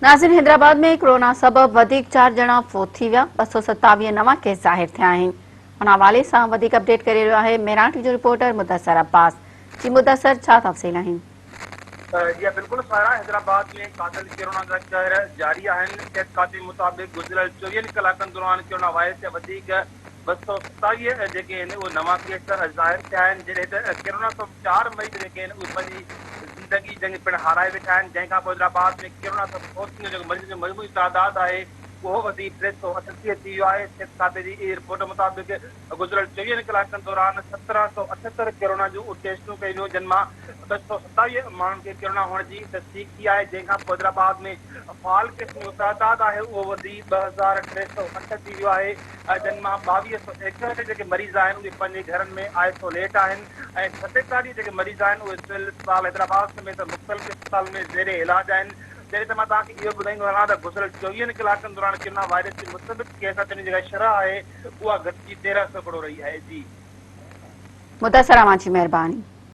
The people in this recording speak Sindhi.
ناظرين حيدرآباد ۾ ڪرونا سبب وڌيڪ چار ڄڻا فوت ٿي ويا، 227 نوان ڪيس ظاهر ٿيا آهن. ان حوالي سان وڌيڪ اپڊيٽ ڪري رهيو آهي مهراڻ ٽي جو رپورٽر مدثر عباس. جي مدثر ڇا تفصيل آهن؟ جي ها بلڪل سائرا حيدرآباد ۾ قاتل ڪرونا جا قهر جاري آهن، صحت کاتي مطابق گذريل چوويهن ڪلاڪن دوران ڪرونا وائرس جا وڌيڪ 227 جيڪي آهن اهي نوان ڪيس ظاهر ٿيا آهن جڏهن ته ڪرونا سبب چار مريض جيڪي آهن اهي پنهنجي زندگي جنگ پڻ هارائي ويٺا آهن جنهن کانپوء حيدرآباد ۾ ڪرونا سبب فوت ٿيندڙ جيڪو مريضن جو مجموعي تعداد آهي اهو وڌي 338 ٿي ويو آهي صحت کاتي جي رپورٽ مطابق گذريل چوويهن ڪلاڪن دوران 1778 ڪرونا جون ٽيسٽون ڪيون ويون جن مان 227 ماڻهن کي ڪرونا هئڻ جي تصديق ٿي آهي جنهن کانپوء حيدرآباد ۾ فعال ڪيسن جو تعداد آهي اهو وڌي 2308 ٿي ويو آهي جن مان 2261 جيڪي مريض آهن اهي پنهنجي گهرن ۾ آئسوليٽ آهن ۽ 47 جيڪي مريض آهن اهي سول اسپتال حيدرآباد سميت مختلف اسپتالن ۾ زير علاج آهن جڏهن ته مان توهان کي اهو ٻڌائيندو هلان ته گذريل چوويهن ڪلاڪن دوران ڪرونا وائرس جي مثبت ڪيس اچڻ جي جيڪا شرح آهي اها گهٽجي 13% رهي آهي جي. مدثر اوهان جي مهرباني.